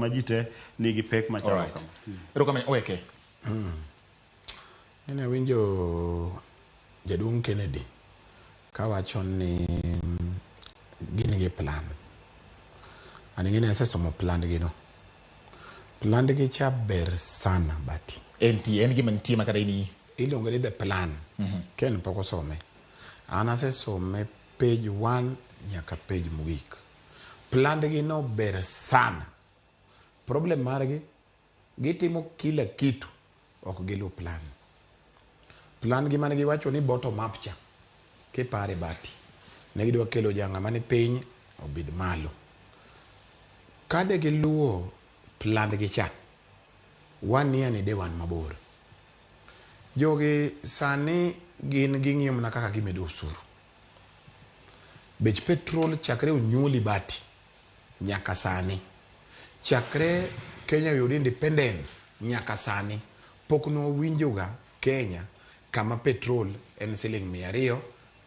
sama ji te nigi pek machalo kama. Erokamano Oweke. Nene awinjo jaduong' Kennedy kawacho ni gin gi plan. An ing'e ni asesomo pland gi no. Pland gi cha ber sana but. Entie, en gima nitie ma kata in. Iluonge ni the plan. Ken pok osome. An asesome page 1 nyaka page mogik. Pland gi no ber sana. Problem margi, gitimo kila kitu, ok gilu plan. Plan gi mane giwacho ni bottom up cha, kipare bati. Ne gidwa kelo jang'a mani piny obed malo. Kade giluwo plan gi cha, wania ni de wan mabor. Jogi sani gin ging'iyo mana kaka gimedo osuru. Bech petrol chakre onyuoli bati nyaka sani. Chakre Kenya oyud independence nyaka sani pok nwawinjoga Kenya kama petrol en siling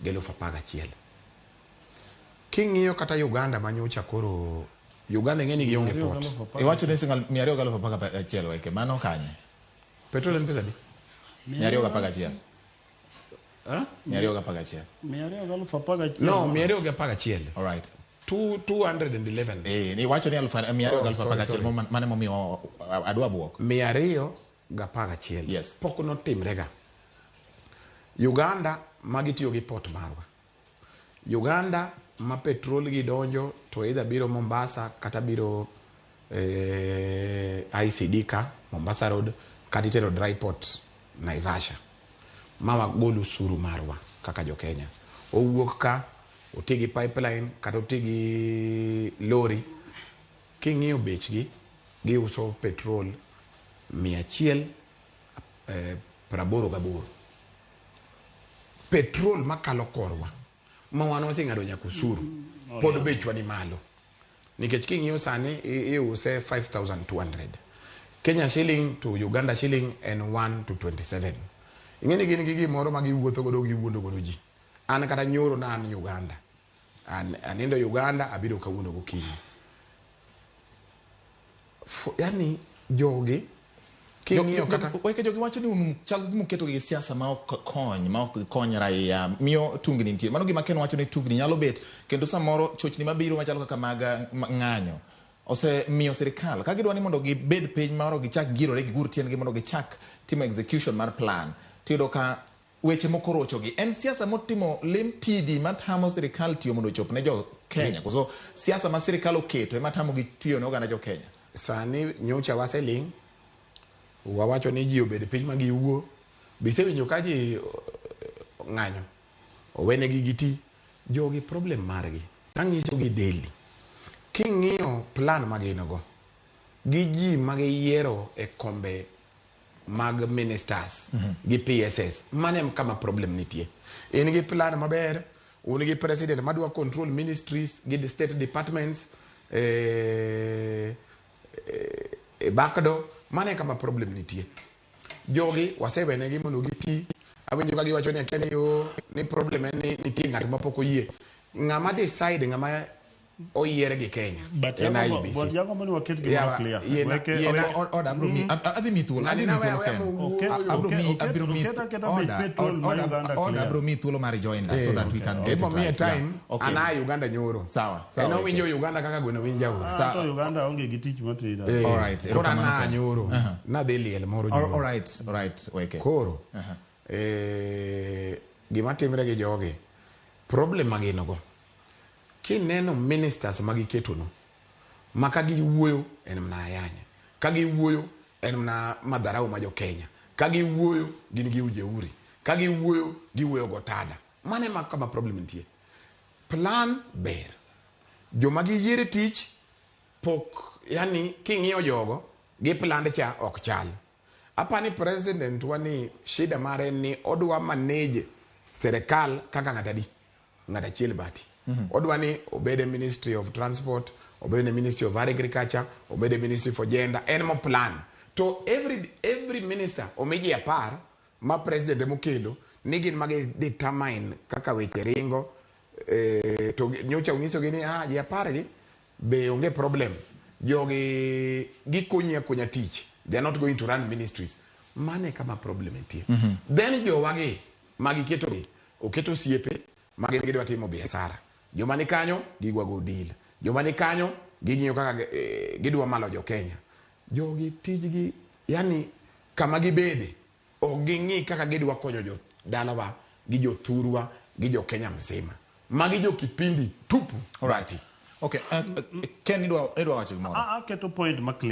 211,000. King'iyo kata Uganda manyocha koro Uganda ing'e ni gionge port. Iwacho ni siling 211,000 Weke, mano kanye? Petrol en pesa adi? 211. 211. 211. No, 211. All right. 211. Iwacho ni 211,000 mane momiyo adwa buok. 211. Yes. Pok notimrega. Uganda magitiyo gi port marwa. Uganda ma petrol gi donjo to either biro Mombasa kata biro ICD ka Mombasa Road kata itero dry port Naivasha. Ma wagol usuru marwa kaka jo Kenya. Owuok ka oti gi pipeline kata oti gi lori. King'iyo bechgi giuso petrol 188. Petrol makalo korwa ma wan waseng'ado nyaka osuru pod bechwa ni malo. Nikech king'iyo sani iuse 5200. Kenya shilling to Uganda shilling en 1 to 27. Ing'e ni gin gi gimoro ma giwuotho godo giwuondo godo ji. An kata nyoro na an Uganda. An anindo Uganda abiro kawuono gokinyi. Yani jogi king'iyo kata Weke jogi wacho ni un chal muketo gi siasa ma ok kony, ma ok kony raia, miyo tungni nitie. Mano gima Ken wacho ni tungni nyalo bet kendo samoro chochni mabiro machalo kaka mag ng'anyo osemiyo sirikal ka gidwa ni mondo gibed piny moro gichak girore gigur tiendgi mondo gichak timo execution mar plan tiyudo ka weche moko rochogi. En siasa motimo lim tidi matamo sirikal tiyo mondo ochop ne jo Kenya koso siasa ma sirikal oketo ema tamo gi tiyo ne oganda jo Kenya. Sani nyocha waseling' wawacho ni ji obed piny ma giwuo. Bisewinjo ka ji ng'anyo owenegi giti. Jogi problem margi ang'iso gi daily. King'iyo plan ma gin go gi ji ma giyiero e kombe mag ministers gi PSS, mano em kama problem nitie. In gi plan maber, un gi president madwa control ministries gi state departments e backdoor, mano e kama problem nitie. Jogi wasewenegi mondo giti. Awinjo ka giwacho ni akia ni yo ni problem en ni nitie ng'at ma pok oyie. Ng'ama decide ng'ama oyier gi Kenya But en yago IEBC. but yago mondo waket gimoro Yawa, clear. yiena- Weke- yiena- Oda abro mi adhi mi thuolo adhi mi thuolo Ken. Abro mi abiro mi oket aketa bech petrol ma Uganda order clear. abro mi thuolo mar rejoinder so that we can get it Ibo miye right. time Yeah. Okay. an aa Uganda nyoro. Sawa, sawa, En owinjo okay. Uganda kaka gweno winjo aora. Ah, to Uganda onge gi tich matida. All right, Koro an erokamano aa Ken. nyoro. Nadhi liel moro All, nyoro. all right, all right, Weke. Koro gima timre gi jogi problem ma gin go kineno ministers ma giketono ma ka giwuoyo en mana ayanya, ka giwuoyo en mana madharau ma jo Kenya, ka giwuoyo gin gi ujeuri, ka giwuoyo giwuoyo gotada. Mano ema kama problem nitie. Plan ber, joma giyiere tich pok, yani king'iyo jogo gi pland cha ok chal. Apani president wa ni shida mare en ni odwa manage serikal kaka ng'at adi? Ng'at achiel bati. Odwa ni obed e Ministry of Transport, obed e Ministry of Agriculture, obed e Ministry for Gender, en mo plan. To every minister omi ji 10 ma president emokelo ni gin magi determine kaka weche ringo. To nyocha unyisogi ni ji 10 gi be onge problem. Jogi gikonyi akonya tich. They are not going to run ministries. Mano e kama problem nitie. Then jowagi ma giketo gi, oketo osiepe ma gin gidwa timo biasara. Joma ni kanyo gidwa go deal. Joma ni kanyo ging'iyo kaka gidwa malo jo Kenya. Jogi tijgi yani kama gibede ok ging'i kaka gidwa konyo jo dalawa gi jothurwa gi jo Kenya mzima. Magi jo kipindi tupu. Alright. Okay. Ken, idwa wacho gimoro? Aketo point ma clear.